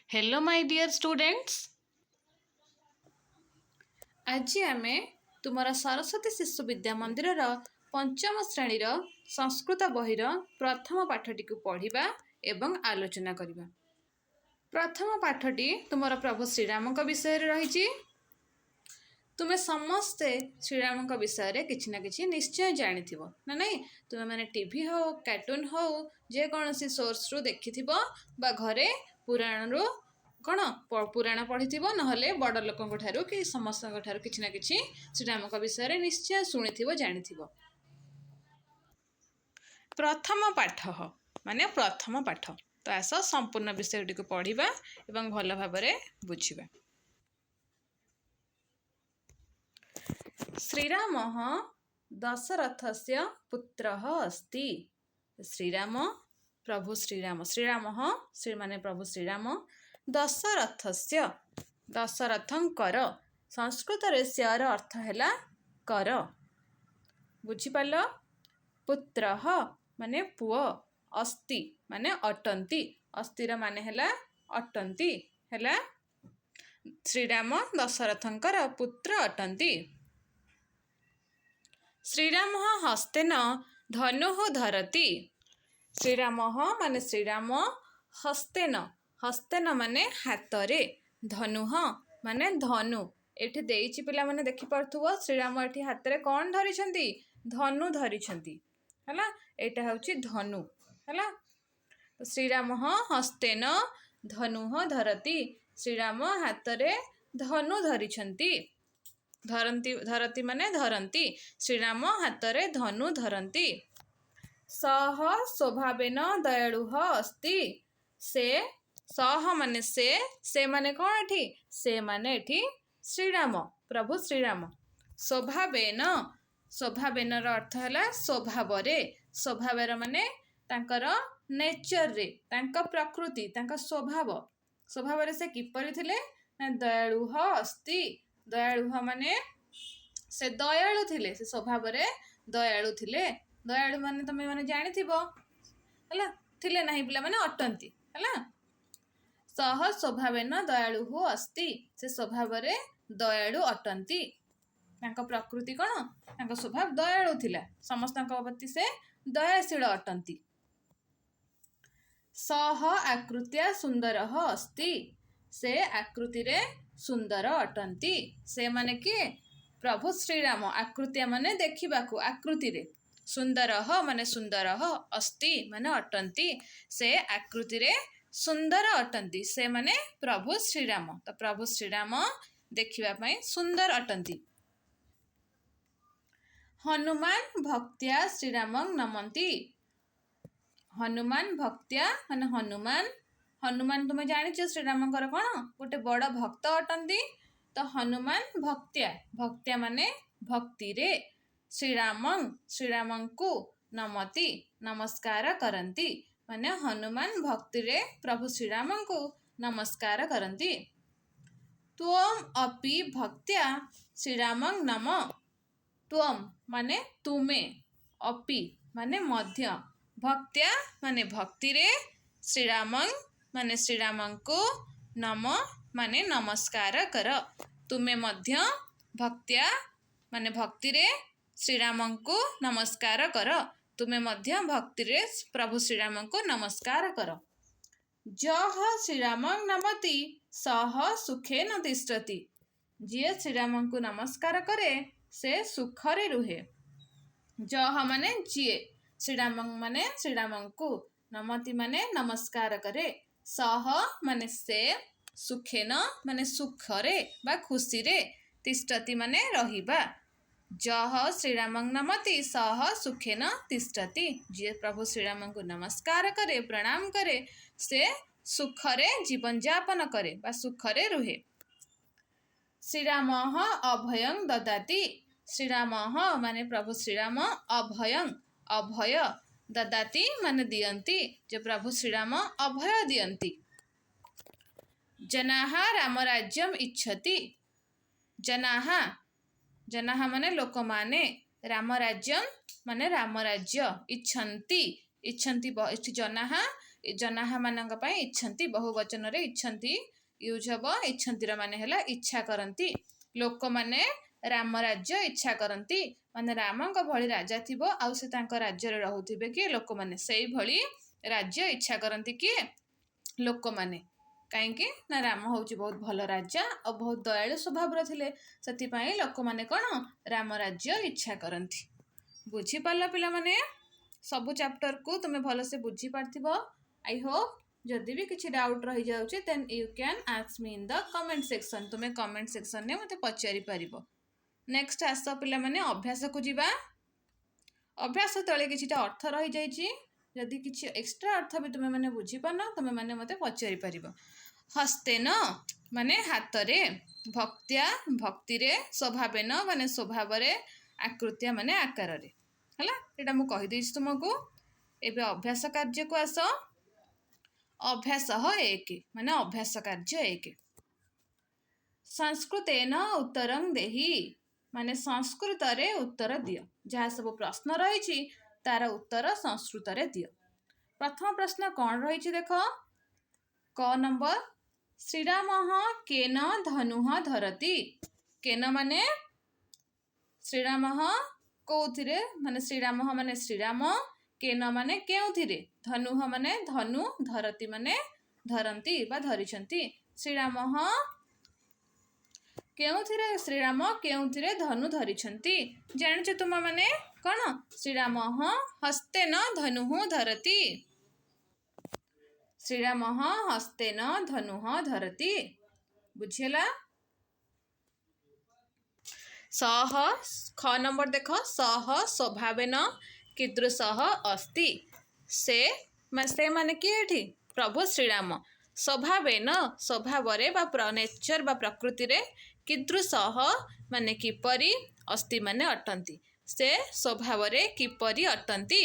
Hello my dear students, ଆଜି ଆମେ ତୁମର ସରସ୍ୱତୀ ଶିଶୁ ବିଦ୍ୟା ମନ୍ଦିରର ପଞ୍ଚମ ଶ୍ରେଣୀର ସଂସ୍କୃତ ବହିର ପ୍ରଥମ ପାଠଟିକୁ ପଢ଼ିବା ଏବଂ ଆଲୋଚନା କରିବା। ପ୍ରଥମ ପାଠଟି ତୁମର ପ୍ରଭୁ ଶ୍ରୀରାମଙ୍କ ବିଷୟରେ ରହିଛି। ତୁମେ ସମସ୍ତେ ଶ୍ରୀରାମଙ୍କ ବିଷୟରେ କିଛି ନା କିଛି ନିଶ୍ଚୟ ଜାଣିଥିବ ନା ନାଇଁ? ତୁମେମାନେ ଟିଭି ହଉ, କାର୍ଟୁନ୍ ହଉ, ଯେକୌଣସି ସୋର୍ସରୁ ଦେଖିଥିବ ବା ଘରେ ପୁରାଣରୁ କ'ଣ ପୁରାଣ ପଢ଼ିଥିବ, ନହେଲେ ବଡ଼ ଲୋକଙ୍କ ଠାରୁ କି ସମସ୍ତଙ୍କ ଠାରୁ କିଛି ନା କିଛି ଶ୍ରୀରାମଙ୍କ ବିଷୟରେ ନିଶ୍ଚୟ ଶୁଣିଥିବ, ଜାଣିଥିବ। ପ୍ରଥମ ପାଠ ମାନେ ପ୍ରଥମ ପାଠ। ତ ଆସ, ସମ୍ପୂର୍ଣ୍ଣ ବିଷୟଟିକୁ ପଢ଼ିବା ଏବଂ ଭଲ ଭାବରେ ବୁଝିବା। ଶ୍ରୀରାମः ଦଶରଥସ୍ୟ ପୁତ୍ରः ଅସ୍ତି। ଶ୍ରୀରାମ, ପ୍ରଭୁ ଶ୍ରୀରାମ। ଶ୍ରୀରାମः, ଶ୍ରୀ ମାନେ ପ୍ରଭୁ ଶ୍ରୀରାମ, ଦଶରଥସ୍ୟ, ଦଶରଥଙ୍କର। ସଂସ୍କୃତରେ ସ୍ୟର ଅର୍ଥ ହେଲା କର। ବୁଝିପାରିଲ? ପୁତ୍ରଃ ମାନେ ପୁଅ, ଅସ୍ତି ମାନେ ଅଟନ୍ତି। ଅସ୍ତିର ମାନେ ହେଲା ଅଟନ୍ତି। ହେଲା, ଶ୍ରୀରାମ ଦଶରଥଙ୍କର ପୁତ୍ର ଅଟନ୍ତି। ଶ୍ରୀରାମ ହସ୍ତେନ ଧନୁଃ ଧରତି। ଶ୍ରୀରାମ ମାନେ ଶ୍ରୀରାମ, ହସ୍ତେନ, ହସ୍ତେନ ମାନେ ହାତରେ, ଧନୁଃ ମାନେ ଧନୁ। ଏଠି ଦେଇଛି, ପିଲାମାନେ ଦେଖିପାରୁଥିବ, ଶ୍ରୀରାମ ଏଠି ହାତରେ କ'ଣ ଧରିଛନ୍ତି? ଧନୁ ଧରିଛନ୍ତି। ହେଲା, ଏଇଟା ହେଉଛି ଧନୁ। ହେଲା, ଶ୍ରୀରାମ ହସ୍ତେନ ଧନୁଃ ଧରତି। ଶ୍ରୀରାମ ହାତରେ ଧନୁ ଧରିଛନ୍ତି। ଧରନ୍ତି, ଧରତି ମାନେ ଧରନ୍ତି। ଶ୍ରୀରାମ ହାତରେ ଧନୁ ଧରନ୍ତି। ସହ ସ୍ୱଭାବେନ ଦୟାଳୁଃ ଅସ୍ତି। ସେ, ସହ ମାନେ ସେ, ସେ ମାନେ କ'ଣ ଏଠି? ସେ ମାନେ ଏଠି ଶ୍ରୀରାମ, ପ୍ରଭୁ ଶ୍ରୀରାମ। ସ୍ୱଭାବେନ, ସ୍ୱଭାବେନର ଅର୍ଥ ହେଲା ସ୍ୱଭାବରେ। ସ୍ୱଭାବର ମାନେ ତାଙ୍କର ନେଚରରେ, ତାଙ୍କ ପ୍ରକୃତି, ତାଙ୍କ ସ୍ୱଭାବ। ସ୍ୱଭାବରେ ସେ କିପରି ଥିଲେ ନା ଦୟାଳୁହ ଅସ୍ତି। ଦୟାଳୁହ ମାନେ ସେ ଦୟାଳୁ ଥିଲେ, ସେ ସ୍ୱଭାବରେ ଦୟାଳୁ ଥିଲେ। ଦୟାଳୁ ମାନେ ତମେ ମାନେ ଜାଣିଥିବ। ହେଲା, ଥିଲେ ନାହିଁ ପିଲାମାନେ, ଅଟନ୍ତି। ହେଲା, ସହ ସ୍ୱଭାବେନ ଦୟାଳୁଃ ଅସ୍ତି। ସେ ସ୍ୱଭାବରେ ଦୟାଳୁ ଅଟନ୍ତି। ତାଙ୍କ ପ୍ରକୃତି କ'ଣ? ତାଙ୍କ ସ୍ୱଭାବ ଦୟାଳୁ ଥିଲା। ସମସ୍ତଙ୍କ ପ୍ରତି ସେ ଦୟାଶୀଳ ଅଟନ୍ତି। ସହ ଆକୃତ୍ୟା ସୁନ୍ଦରଃ ଅସ୍ତି। ସେ ଆକୃତିରେ ସୁନ୍ଦର ଅଟନ୍ତି। ସେମାନେ କିଏ? ପ୍ରଭୁ ଶ୍ରୀରାମ। ଆକୃତ୍ୟା ମାନେ ଦେଖିବାକୁ, ଆକୃତିରେ, ସୁନ୍ଦରଃ ମାନେ ସୁନ୍ଦରଃ, ଅସ୍ତି ମାନେ ଅଟନ୍ତି। ସେ ଆକୃତିରେ ସୁନ୍ଦର ଅଟନ୍ତି। ସେମାନେ ପ୍ରଭୁ ଶ୍ରୀରାମ। ତ ପ୍ରଭୁ ଶ୍ରୀରାମ ଦେଖିବା ପାଇଁ ସୁନ୍ଦର ଅଟନ୍ତି। ହନୁମାନ ଭକ୍ତ୍ୟା ଶ୍ରୀରାମଂ ନମନ୍ତି। ହନୁମାନ ଭକ୍ତ୍ୟା ମାନେ ହନୁମାନ, ହନୁମାନ ତୁମେ ଜାଣିଛ ଶ୍ରୀରାମଙ୍କର କ'ଣ ଗୋଟେ ବଡ଼ ଭକ୍ତ ଅଟନ୍ତି। ତ ହନୁମାନ ଭକ୍ତ୍ୟା, ଭକ୍ତ୍ୟା ମାନେ ଭକ୍ତିରେ, ଶ୍ରୀରାମଂ, ଶ୍ରୀରାମଙ୍କୁ, ନମତି, ନମସ୍କାର କରନ୍ତି। ମାନେ ହନୁମାନ ଭକ୍ତିରେ ପ୍ରଭୁ ଶ୍ରୀରାମଙ୍କୁ ନମସ୍କାର କରନ୍ତି। ତ୍ୱମ୍ ଅପି ଭକ୍ତ୍ୟା ଶ୍ରୀରାମଂ ନମ। ତ୍ୱମ୍ ମାନେ ତୁମେ, ଅପି ମାନେ ମଧ୍ୟ, ଭକ୍ତ୍ୟା ମାନେ ଭକ୍ତିରେ, ଶ୍ରୀରାମଂ ମାନେ ଶ୍ରୀରାମଙ୍କୁ, ନମ ମାନେ ନମସ୍କାର କର। ତୁମେ ମଧ୍ୟ ଭକ୍ତ୍ୟା ମାନେ ଭକ୍ତିରେ ଶ୍ରୀରାମଙ୍କୁ ନମସ୍କାର କର। ତୁମେ ମଧ୍ୟ ଭକ୍ତିରେ ପ୍ରଭୁ ଶ୍ରୀରାମଙ୍କୁ ନମସ୍କାର କର। ଯଃ ଶ୍ରୀରାମଂ ନମତି ସହ ସୁଖେନ ତିଷ୍ଠତି। ଯିଏ ଶ୍ରୀରାମଙ୍କୁ ନମସ୍କାର କରେ, ସେ ସୁଖରେ ରୁହେ। ଯହ ମାନେ ଯିଏ, ଶ୍ରୀରାମ ମାନେ ଶ୍ରୀରାମଙ୍କୁ, ନମତି ମାନେ ନମସ୍କାର କରେ, ସହ ମାନେ ସେ, ସୁଖେନ ମାନେ ସୁଖରେ ବା ଖୁସିରେ, ତିଷ୍ଠତି ମାନେ ରହିବା। ଯହ ଶ୍ରୀରାମଂ ନମତି ସହ ସୁଖେନ ତିଷ୍ଠତି। ଯିଏ ପ୍ରଭୁ ଶ୍ରୀରାମଙ୍କୁ ନମସ୍କାର କରେ, ପ୍ରଣାମ କରେ, ସେ ସୁଖରେ ଜୀବନଯାପନ କରେ ବା ସୁଖରେ ରୁହେ। ଶ୍ରୀରାମଃ ଅଭୟଂ ଦଦାତି। ଶ୍ରୀରାମଃ ମାନେ ପ୍ରଭୁ ଶ୍ରୀରାମ, ଅଭୟଂ, ଅଭୟ, ଦଦାତି ମାନେ ଦିଅନ୍ତି। ଯେ ପ୍ରଭୁ ଶ୍ରୀରାମ ଅଭୟ ଦିଅନ୍ତି। ଜନାଃ ରାମରାଜ୍ୟମ୍ ଇଚ୍ଛତି। ଜନାଃ, ଜନାଃ ମାନେ ଲୋକମାନେ, ରାମରାଜ୍ୟମ୍ ମାନେ ରାମରାଜ୍ୟ, ଇଚ୍ଛନ୍ତି, ଇଚ୍ଛନ୍ତି। ଏଠି ଜନାଃ ଜନାହା ମାନଙ୍କ ପାଇଁ ଇଚ୍ଛନ୍ତି, ବହୁ ବଚନରେ ଇଚ୍ଛନ୍ତି ୟୁଜ୍ ହବ। ଇଚ୍ଛନ୍ତିର ମାନେ ହେଲା ଇଚ୍ଛା କରନ୍ତି। ଲୋକମାନେ ରାମ ରାଜ୍ୟ ଇଚ୍ଛା କରନ୍ତି, ମାନେ ରାମଙ୍କ ଭଳି ରାଜା ଥିବ ଆଉ ସେ ତାଙ୍କ ରାଜ୍ୟରେ ରହୁଥିବେ କିଏ? ଲୋକମାନେ। ସେଇଭଳି ରାଜ୍ୟ ଇଚ୍ଛା କରନ୍ତି କିଏ? ଲୋକମାନେ। କାହିଁକି ନା ରାମ ହେଉଛି ବହୁତ ଭଲ ରାଜା ଆଉ ବହୁତ ଦୟାଳୁ ସ୍ୱଭାବର ଥିଲେ। ସେଥିପାଇଁ ଲୋକମାନେ କ'ଣ ରାମ ରାଜ୍ୟ ଇଚ୍ଛା କରନ୍ତି। ବୁଝିପାରିଲ ପିଲାମାନେ? ସବୁ ଚାପ୍ଟରକୁ ତୁମେ ଭଲସେ ବୁଝିପାରିଥିବ, I Hope. ଯଦି ବି କିଛି ଡାଉଟ୍ ରହିଯାଉଛି, then you can ask me in the comment section. ତୁମେ କମେଣ୍ଟ ସେକ୍ସନରେ ମୋତେ ପଚାରିପାରିବ। ନେକ୍ସଟ ଆସ ପିଲାମାନେ, ଅଭ୍ୟାସକୁ ଯିବା। ଅଭ୍ୟାସ ତଳେ କିଛିଟା ଅର୍ଥ ରହିଯାଇଛି। ଯଦି କିଛି ଏକ୍ସଟ୍ରା ଅର୍ଥ ବି ତୁମେମାନେ ବୁଝିପାରୁନ, ତୁମେମାନେ ମୋତେ ପଚାରିପାରିବ। ହସ୍ତେନ ମାନେ ହାତରେ, ଭକ୍ତ୍ୟା ଭକ୍ତିରେ, ସ୍ୱଭାବେନ ମାନେ ସ୍ୱଭାବରେ, ଆକୃତ୍ୟା ମାନେ ଆକାରରେ। ହେଲା, ଏଇଟା ମୁଁ କହିଦେଇଛି ତୁମକୁ। ଏବେ ଅଭ୍ୟାସ କାର୍ଯ୍ୟକୁ ଆସ। ଅଭ୍ୟାସ 1 ମାନେ ଅଭ୍ୟାସ କାର୍ଯ୍ୟ 1। ସଂସ୍କୃତେନ ଉତ୍ତରଂ ଦେହି ମାନେ ସଂସ୍କୃତରେ ଉତ୍ତର ଦିଅ। ଯାହା ସବୁ ପ୍ରଶ୍ନ ରହିଛି, ତାର ଉତ୍ତର ସଂସ୍କୃତରେ ଦିଅ। ପ୍ରଥମ ପ୍ରଶ୍ନ କ'ଣ ରହିଛି ଦେଖ। କ ନମ୍ବର, ଶ୍ରୀରାମ କେନ ଧନୁଃ ଧରତି। କେନ ମାନେ ଶ୍ରୀରାମ କୋଉଥିରେ, ମାନେ ଶ୍ରୀରାମ ମାନେ ଶ୍ରୀରାମ, କେନ ମାନେ କେଉଁଥିରେ, ଧନୁଃ ମାନେ ଧନୁ, ଧରତି ମାନେ ଧରନ୍ତି ବା ଧରିଛନ୍ତି। ଶ୍ରୀରାମ କେଉଁଥିରେ, ଶ୍ରୀରାମ କେଉଁଥିରେ ଧନୁ ଧରିଛନ୍ତି? ଜାଣିଛ ତୁମମାନେ କ'ଣ? ଶ୍ରୀରାମ ହସ୍ତେନ ଧନୁଃ ଧରତି। ଶ୍ରୀରାମ ହସ୍ତେନ ଧନୁଃ ଧରତି। ବୁଝିହେଲା? ସହ, ଖ ନମ୍ବର ଦେଖ। ସହ ସ୍ୱଭାବେନ କୀଦୃଶଃ ଅସ୍ତି। ସେ, ସେ ମାନେ କିଏ ଏଠି? ପ୍ରଭୁ ଶ୍ରୀରାମ। ସ୍ୱଭାବେନ, ସ୍ୱଭାବରେ ବା ନେଚର ବା ପ୍ରକୃତିରେ, କୀଦୃଶଃ ମାନେ କିପରି, ଅସ୍ତି ମାନେ ଅଟନ୍ତି। ସେ ସ୍ୱଭାବରେ କିପରି ଅଟନ୍ତି?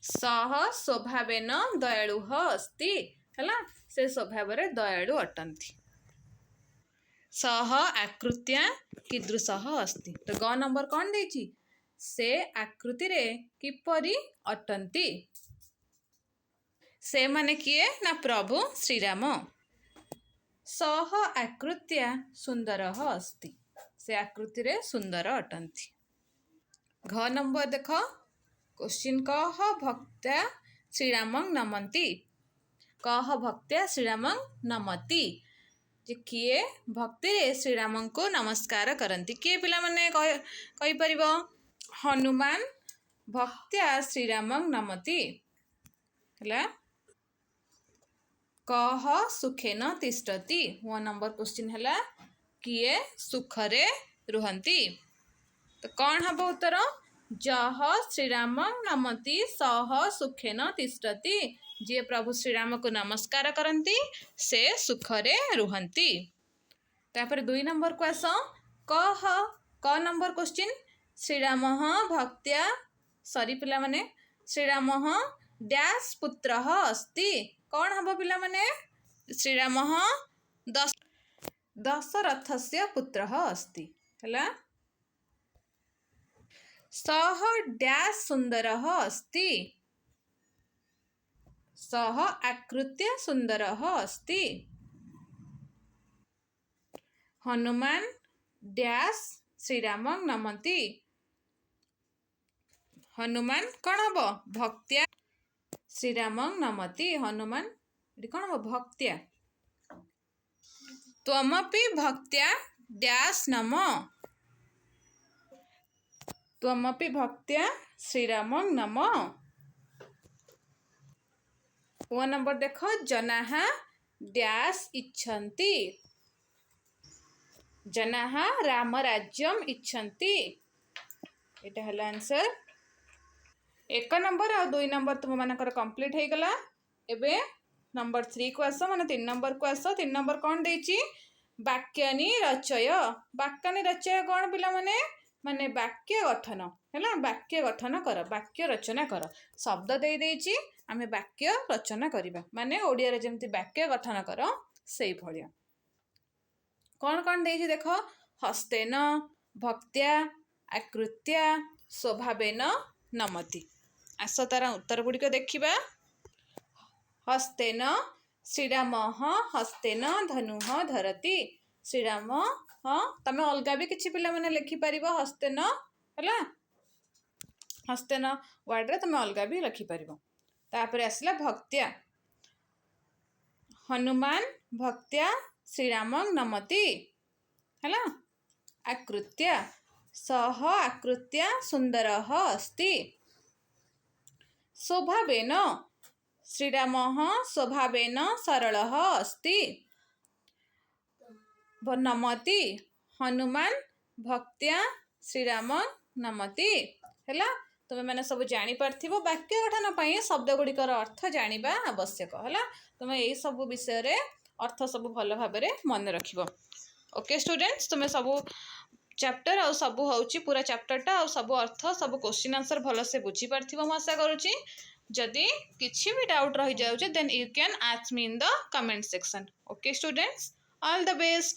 ସହ ସ୍ୱଭାବେନ ଦୟାଳୁଃ ଅସ୍ତି। ହେଲା, ସେ ସ୍ୱଭାବରେ ଦୟାଳୁ ଅଟନ୍ତି। ସହ ଆକୃତ୍ୟା କୀଦୃଶଃ ଅସ୍ତି। ତ ଗ ନମ୍ବର କ'ଣ ଦେଇଛି? ସେ ଆକୃତିରେ କିପରି ଅଟନ୍ତି? ସେ ମାନେ କିଏ ନା ପ୍ରଭୁ ଶ୍ରୀରାମ। ସହ ଆକୃତ୍ୟା ସୁନ୍ଦରଃ ଅସ୍ତି। ସେ ଆକୃତିରେ ସୁନ୍ଦର ଅଟନ୍ତି। ଘ ନମ୍ବର ଦେଖ କୋଶ୍ଚିନ୍। କହ ଭକ୍ତ୍ୟା ଶ୍ରୀରାମଂ ନମନ୍ତି। କହ ଭକ୍ତ୍ୟା ଶ୍ରୀରାମଂ ନମତି, ଯେ କିଏ ଭକ୍ତିରେ ଶ୍ରୀରାମଙ୍କୁ ନମସ୍କାର କରନ୍ତି? କିଏ ପିଲାମାନେ କହିପାରିବ? ହନୁମାନ ଭକ୍ତ୍ୟା ଶ୍ରୀରାମଂ ନମତି। ହେଲା। କହ ସୁଖେନ ତିଷ୍ଠତି। 1 ନମ୍ବର କୋଶ୍ଚିନ୍ ହେଲା, କିଏ ସୁଖରେ ରୁହନ୍ତି? ତ କ'ଣ ହବ ଉତ୍ତର? ଯହ ଶ୍ରୀରାମ ନମତି ସହ ସୁଖେନ ତିଷ୍ଠତି। ଯିଏ ପ୍ରଭୁ ଶ୍ରୀରାମକୁ ନମସ୍କାର କରନ୍ତି, ସେ ସୁଖରେ ରୁହନ୍ତି। ତାପରେ 2 ନମ୍ବରକୁ ଆସ। କହ, କ ନମ୍ବର କୋଶ୍ଚିନ୍, ଶ୍ରୀରାମ ଭକ୍ତ୍ୟା, ସରି ପିଲାମାନେ, ଶ୍ରୀରାମ ଡ୍ୟାସ୍ ପୁତ୍ର ଅସ୍ତି। କ'ଣ ହବ ପିଲାମାନେ? ଶ୍ରୀରାମ ଦଶରଥସ୍ୟ ପୁତ୍ର ଅସ୍ତି। ହେଲା। ସହ ଡ୍ୟାସ୍ ସୁନ୍ଦରଃ ଅସ୍ତି। ସହ ଆକୃତ୍ୟ ସୁନ୍ଦରଃ ଅସ୍ତି। ହନୁମାନ ଡ୍ୟାସ୍ ଶ୍ରୀରାମଂ ନମନ୍ତି। ହନୁମାନ କ'ଣ ହବ? ଭକ୍ତ୍ୟା ଶ୍ରୀରାମଂ ନମତି। ହନୁମାନ ଏଠି କ'ଣ ହବ? ଭକ୍ତ୍ୟା। ତ୍ୱମପି ଭକ୍ତ୍ୟା ଡ୍ୟାସ୍ ନମ। ତ୍ୱମପି ଭକ୍ତ୍ୟା ଶ୍ରୀରାମଂ ନମ। 1 ନମ୍ବର ଦେଖ, ଜନାଃ ଡ୍ୟାସ୍ ଇଚ୍ଛନ୍ତି। ଜନାଃ ରାମ ରାଜ୍ୟମ୍ ଇଚ୍ଛନ୍ତି। ଏଇଟା ହେଲା ଆନ୍ସର। 1 ନମ୍ବର ଆଉ 2 ନମ୍ବର ତୁମମାନଙ୍କର କମ୍ପ୍ଲିଟ୍ ହେଇଗଲା। ଏବେ ନମ୍ବର 3କୁ ଆସ, ମାନେ 3 ନମ୍ବରକୁ ଆସ। 3 ନମ୍ବର କ'ଣ ଦେଇଛି? ବାକ୍ୟାନି ରଚୟ। ବାକ୍ୟାନି ରଚୟ କ'ଣ ପିଲାମାନେ? ମାନେ ବାକ୍ୟ ଗଠନ। ହେଲା, ବାକ୍ୟ ଗଠନ କର, ବାକ୍ୟ ରଚନା କର। ଶବ୍ଦ ଦେଇ ଦେଇଛି, ଆମେ ବାକ୍ୟ ରଚନା କରିବା, ମାନେ ଓଡ଼ିଆରେ ଯେମିତି ବାକ୍ୟ ଗଠନ କର ସେଇଭଳିଆ। କ'ଣ କ'ଣ ଦେଇଛି ଦେଖ। ହସ୍ତେନ, ଭକ୍ତ୍ୟା, ଆକୃତ୍ୟା, ସ୍ୱଭାବେନ, ନମତି। ଆସ ତାର ଉତ୍ତର ଗୁଡ଼ିକ ଦେଖିବା। ହସ୍ତେନ, ଶ୍ରୀରାମ ହସ୍ତେନ ଧନୁଃ ଧରତି। ଶ୍ରୀରାମ, ହଁ, ତମେ ଅଲଗା ବି କିଛି ପିଲାମାନେ ଲେଖିପାରିବ। ହସ୍ତେନ ହେଲା, ହସ୍ତେନ ୱାର୍ଡ଼ରେ ତମେ ଅଲଗା ବି ଲେଖିପାରିବ। ତାପରେ ଆସିଲା ଭକ୍ତ୍ୟା। ହନୁମାନ ଭକ୍ତ୍ୟା ଶ୍ରୀରାମ ନମତି। ହେଲା। ଆକୃତ୍ୟା, ସହ ଆକୃତ୍ୟା ସୁନ୍ଦରः ଅସ୍ତି। ସ୍ୱଭାବେନ, ଶ୍ରୀରାମः ସ୍ୱଭାବେନ ସରଳः ଅସ୍ତି। ନମତି, ହନୁମାନ ଭକ୍ତ୍ୟା ଶ୍ରୀରାମ ନମତି। ହେଲା। ତୁମେମାନେ ସବୁ ଜାଣିପାରିଥିବ, ବାକ୍ୟ ଗଠନ ପାଇଁ ଶବ୍ଦ ଗୁଡ଼ିକର ଅର୍ଥ ଜାଣିବା ଆବଶ୍ୟକ। ହେଲା। ତୁମେ ଏଇ ସବୁ ବିଷୟରେ ଅର୍ଥ ସବୁ ଭଲ ଭାବରେ ମନେ ରଖିବ। ଓକେ ଷ୍ଟୁଡେଣ୍ଟସ୍, ତୁମେ ସବୁ ଚାପ୍ଟର ଆଉ ସବୁ ହେଉଛି ପୁରା ଚାପ୍ଟରଟା ଆଉ ସବୁ ଅର୍ଥ, ସବୁ କୋଶ୍ଚିନ୍ ଆନ୍ସର୍ ଭଲସେ ବୁଝିପାରିଥିବ ମୁଁ ଆଶା କରୁଛି। ଯଦି କିଛି ବି ଡାଉଟ୍ ରହିଯାଉଛି, then you can ask me in the comment section. Okay students, all the best.